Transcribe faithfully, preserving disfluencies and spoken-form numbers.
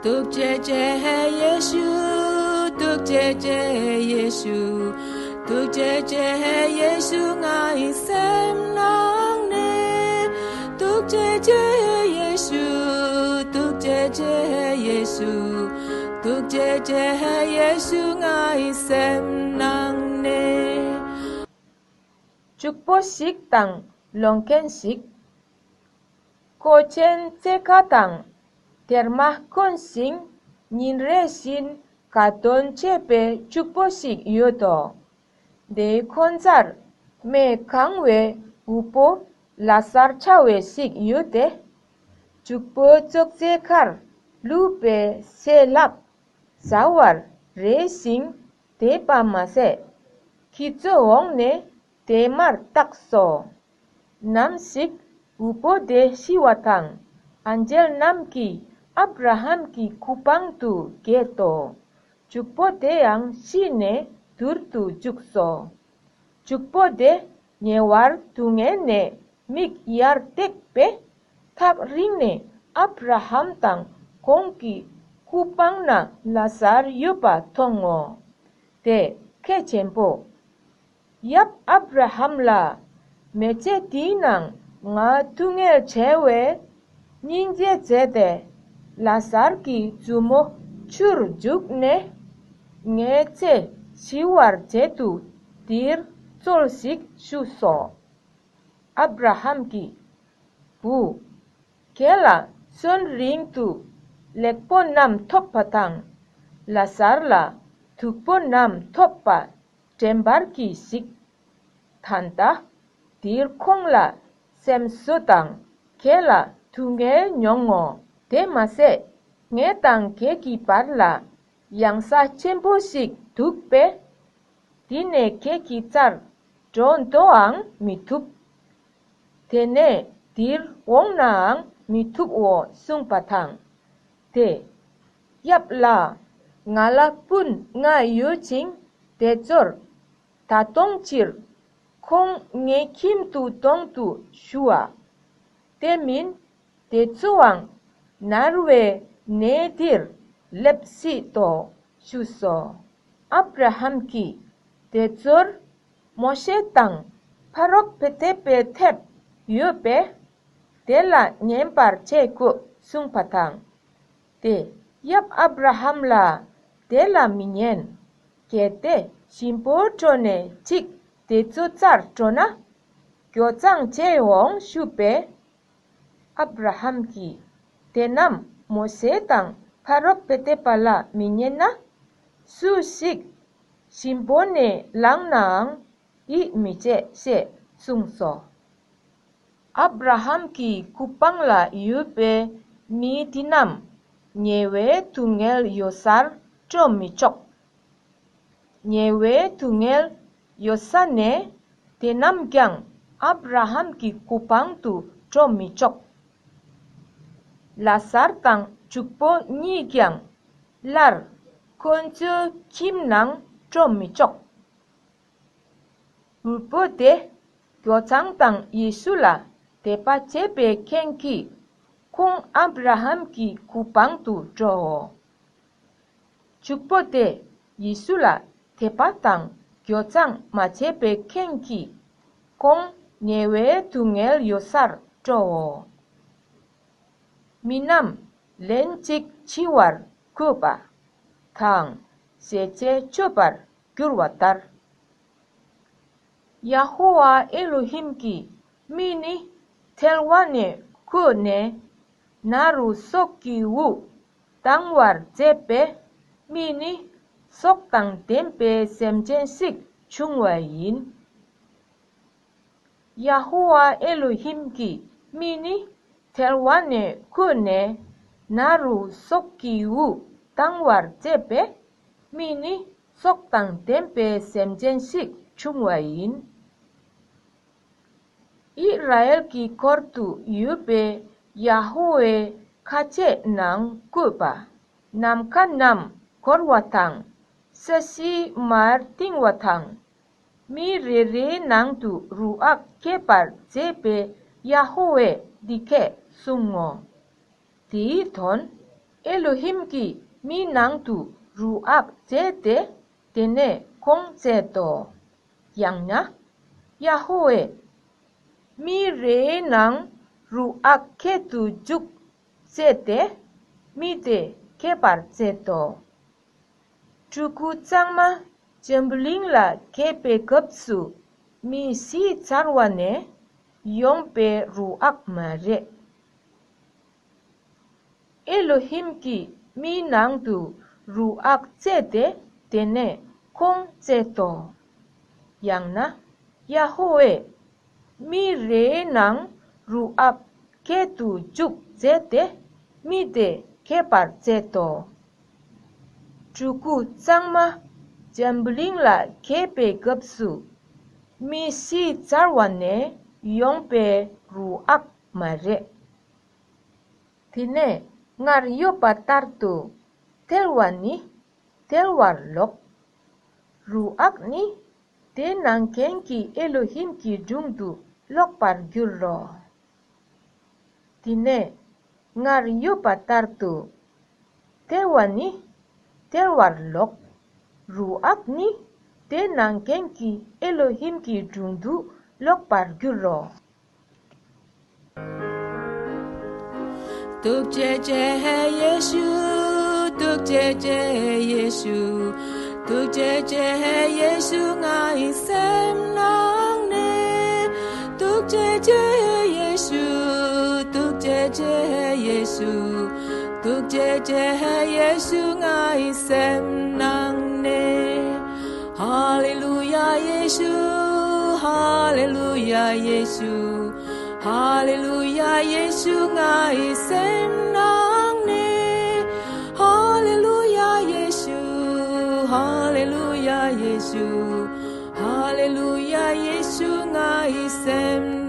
ཐུགས་རྗེ་ཆེ་ཡེ་ཤུ། ཐུགས་རྗེ་ཆེ་ཡེ་ཤུ། ཐུགས་རྗེ་ཆེ་ཡེ་ཤུ། ངའི་སེམས་ནང་ནས། ཐུགས་རྗེ་ཆེ་ཡེ་ཤུ། ཐུགས་རྗེ་ཆེ་ཡེ་ཤུ། ཐུགས་རྗེ་ཆེ་ཡེ་ཤུ། ངའི་སེམས་ནང་ནས། ཕྱུག་པོ་ཞིག་དང་ལོ་མཁན་ཞིག། མགོ་ཅན་རྩེ་ཁ་དང་སྡེར་མ་གོན་ཞིང་ཉིན་རེ་བཞིན་དགའ་སྟོན་བྱེད་པའི་ཕྱུག་པོ་ཞིག་ཡོད་དོ། དེའི་ཁོ་ཚར་མེས་གང་བའི་དབུལ་པོ་ལ་ཟར་བྱ་བའི་ཞིག་ཡོད་དེ། ཕྱུག་པོ་ཅོག་ཙེ་ཁར་བླུགས་པའི་ཟས་ལྷག་ཟ་བར་རེ་ཞིང་དེ་པ་མ་ཟད། ཁྱི་ཚོ་འོངས་ནས་དེ་མར་བཏགས་སོ། ནམ་ཞིག་དབུལ་པོ་དེ་ཤི་བ་དང་ཨན་ཇེལ་རྣམས་ཀྱིས་ཨབ་ར་ཧམ་གྱི་ཁུ་པང་དུ་འགྱེལ་ཏོ། ཕྱུག་པོ་དེ་ཡང་ཤི་ནས་དུར་དུ་བཅུག་སོ། ཕྱུག་པོ་དེ་ཉེ་བར་སྡུག་བསྔལ་ནས་མིག་ཡར་བཏེགས་པས། ཐག་རིང་ནས་ཨབ་ར་ཧམ་དང་ཁོང་གི་ཁུ་པང་ན་ལ་ཟར་ཡོད་པ་མཐོང་ངོ་། དེ་ཁྱེད་ཆེན་པོ། ཡབ་ཨབ་ར་ཧམ་ལ། མེ་ལྕེ་དེའི་ནང་ང་སྡུག་བསྔལ་བྱས་བས། སྙིང་རྗེ་མཛད་དེ་ལ་ཟར་གྱི་མཛུབ་མོ་ཆུར་བཅུག་ནས། ངའི་ཚེ་ཞི་བར་བྱེད་དུ་འདིར་སྩོལ་ཞིག་ཞུས་སོ། ཨབ་ར་ཧམ་གྱིས། བུ། ཁྱེད་ལ་གསོན་རིང་དུ་ལེགས་པོ་རྣམས་ཐོབ་པ་དང་། ལ་ཟར་ལ་སྡུག་པོ་རྣམས་ཐོབ་པ་འདྲེན་པར་གྱིས་ཤིག། ད་ལྟ་འདིར་ཁོང་ལ་སེམས་གསོ་དང་ཁྱེད་ལ་སྡུག་བསྔལ་མྱོང་ངོ་། དེ་མ་ཟད་ངེད་དང་ཁྱེད་ཀྱི་བར་ལ་གཡང་ས་ཆེན་པོ་ཞིག་འདུག་པས། འདི་ནས་ཁྱེད་ཀྱི་རྩར་འགྲོ་འདོའང་མི་ཐུབ། དེ་ནས་འདིར་འོང་ནའང་མི་ཐུབ་འོ་གསུངས་པ་དང་། དེ། ཡབ་ལ། ང་ལ་སྤུན་ལྔ་ཡོད་ཅིང་དེ་ཚོར་ད་གཏོང་ཕྱིར་ཁོང་ངའི་ཁྱིམ་དུ་གཏོང་དུ་ཞུ་བ། དེ་མིན་དེ་ཚོའང་ནར་བའི་གནས་འདིར་སླེབས་སྲིད་དོ་ཞུས་སོ། ཨབ་ར་ཧམ་གྱིས་དེ་ཚོར་མོ་ཤེ་དང་ཕ་རོག་བེ་དེ་པའི་ཐེབས་ཡོད་པས། དེ་ལ་ཉན་པར་བྱེད་དགོས་གསུངས་པ་དང་། དེ་ཡབ་ཨབ་ར་ཧམ་ལ་དེ་ལ་མི་ཉན། གལ་ཏེ་ཞིམ་པོ་འགྲོ་ནས་ཅིག་དེ་ཚོ་རྩར་འགྲོ་ན། སྐྱོ་ཙང་བྱེད་འོང་ཞུས་པས། ཨབ་ར་ཧམ་གྱིས་དེ་རྣམས་མོ་ཤེ་དང་ཕ་རོག་བེ་དེ་པ་ལ་མི་ཉན་ན། སུ་ཞིག་ཞིམ་པོ་ནས་ལངས་ནའང་ཡིད་མི་ཆེས་ཞེས་གསུངས་སོ། ཨབ་ར་ཧམ་གྱི་ཁུ་པང་ལ་ཡོད་པའི་མི་དེ་རྣམས་ཉེ་བའི་སྡུག་བསྔལ་ཡོད་སར་འགྲོ་མི་ཆོག། ཉེ་བའི་སྡུག་བསྔལ་ཡོད་ས་ནས་དེ་རྣམས་ཀྱང་ཨབ་ར་ཧམ་གྱི་ཁུ་པང་དུ་འགྲོ་མི་ཆོག། ལ་ཟར་དང་ཕྱུག་པོ་གཉིས་ཀྱང་སླར་ཁོ་ཚོའི་ཁྱིམ་ནང་འགྲོ་མི་ཆོག། དབུལ་པོ་དེ་སྐྱོ་ཙང་དང་ཡེ་ཤུ་ལ་དད་པ་བྱེད་པའི་རྐྱེན་གྱིས་ཁོང་ཨབ་ར་ཧམ་གྱི་ཁུ་པང་དུ་འགྲོའོ། ཕྱུག་པོ་དེ་ཡེ་ཤུ་ལ་དད་པ་དང་སྐྱོ་ཙང་མ་བྱས་པའི་རྐྱེན་གྱིས་ཁོང་ཉེ་བའི་སྡུག་བསྔལ་ཡོད་སར་འགྲོའོ། མི་རྣམས་ལན་གཅིག་འཆི་བར་འགོད་པ་དང་ཞེ་བཅད་གཅོད་པར་འགྱུར་བ་ལྟར། ཡ་ཧོ་ཝཱ་ཨེ་ལོ་ཧིམ་གྱིས་མི་ནི་ཐལ་བ་ནས་བརྐོས་ནས་ནཱ་རོའི་སྲོག་གི་དབུགས་བཏང་བར་མཛད་པས། མི་ནི་སྲོག་དང་ལྡན་པའི་སེམས་ཅན་ཞིག་བྱུང་བ་ཡིན། ཡ་ཧོ་ཝཱ་ཨེ་ལོ་ཧིམ་གྱིས་མི་ནི་ཐལ་བ་ནས་བརྐོས་ནས་ནཱ་རོའི་སྲོག་གི་དབུགས་བཏང་བར་མཛད་པས། མི་ནི་སྲོག་དང་ལྡན་པའི་སེམས་ཅན་ཞིག་བྱུང་བ་ཡིན། ཨིསི་ར་ཨེལ་གྱི་སྐོར་དུ་ཡོད་པའི་ཡ་ཧོ་ཝཱའི་ཁ་ཆེ་ནང་བཀོད་པ། ནམ་མཁའ་རྣམས་བསྐོར་བ་དང་། ས་གཞི་མར་བཏིང་བ་དང་། མི་རེ་རེའི་ནང་དུ་རུ་ཨག་སྐྱེད་པར་མཛད་པའི་ཡ་ཧོ་ཝཱས་འདི་སྐད་གསུང་ངོ་། དེའི་དོན། ཨེ་ལོ་ཧིམ་གྱིས་མིའི་ནང་དུ་རུ་ཨག་བཙལ་ཏེ། དེ་ནས་ཁོང་བཙལ་ཏོ། ཡང་ན། ཡ་ཧོ་ཝེ། མི་རེའི་ནང་རུ་ཨག་ཁྱད་དུ་འཇུག་བཙལ་ཏེ། མི་དེ་མཁས་པར་བཙལ་ཏོ། ཕྲུ་གུ་གཙང་མ་འཛམ་བུ་གླིང་ལ་སྐྱེས་པའི་སྐབས་སུ། མི་ཤི་ཚར་བ་ནས་ཡོང་པའི་རུ་ཨག་མ་རེད། ཨེ་ལོ་ཧིམ་གྱིས་མིའི་ནང་དུ་རུ་ཨག་བཙལ་ཏེ། དེ་ནས་ཁོང་བཙལ་ཏོ། ཡང་ན། ཡ་ཧོ་ཝེ། མི་རེའི་ནང་རུ་ཨག་ཁྱད་དུ་འཇུག་བཙལ་ཏེ། མི་དེ་མཁས་པར་བཙལ་ཏོ། ཕྲུ་གུ་གཙང་མ་འཛམ་བུ་གླིང་ལ་སྐྱེས་པའི་སྐབས་སུ། མི་ཤི་ཚར་བ་ནས་ཡོང་པའི་རུ་ཨག་མ་རེད། དེ་ནས་སྔར་ཡོད་པ་ལྟར་དུ། ཐལ་བ་ནི་ཐལ་བར་ལོག་རུ་ཨག་ནི་དེ་ནང་མཁན་གྱི་ཨེ་ལོ་ཧིམ་གྱི་དྲུང་དུ་ལོག་པར་འགྱུར་རོ། དེ་ནས་སྔར་ཡོད་པ་ལྟར་དུ། ཐལ་བ་ནི་ཐལ་བར་ལོག་རུ་ཨག་ནི་དེ་ནང་མཁན་གྱི་ཨེ་ལོ་ཧིམ་གྱི་དྲུང་དུ་ལོག་པར་འགྱུར་རོ། ཐུགས་རྗེ་ཆེ་ཡེ་ཤུ། ཐུགས་རྗེ་ཆེ་ཡེ་ཤུ། ཐུགས་རྗེ་ཆེ་ཡེ་ཤུ། ངའི་སེམས་ནང་ནས། ཐུགས་རྗེ་ཆེ་ཡེ་ཤུ། ཐུགས་རྗེ་ཆེ་ཡེ་ཤུ། ཐུགས་རྗེ་ཆེ་ཡེ་ཤུ། ངའི་སེམས་ནང་ནས། ཧ་ལེ་ལུ་ཡ་ཡེ་ཤུ། ཧ་ལེ་ལུ་ཡ་ཡེ་ཤུ། ཧ་ལེ་ལུ་ཡ་ཡེ་ཤུ། ངའི་སེམས་ནང་ནས། ཧ་ལེ་ལུ་ཡ་ཡེ་ཤུ། ཧ་ལེ་ལུ་ཡ་ཡེ་ཤུ། ཧ་ལེ་ལུ་ཡ་ཡེ་ཤུ། ངའི་སེམས།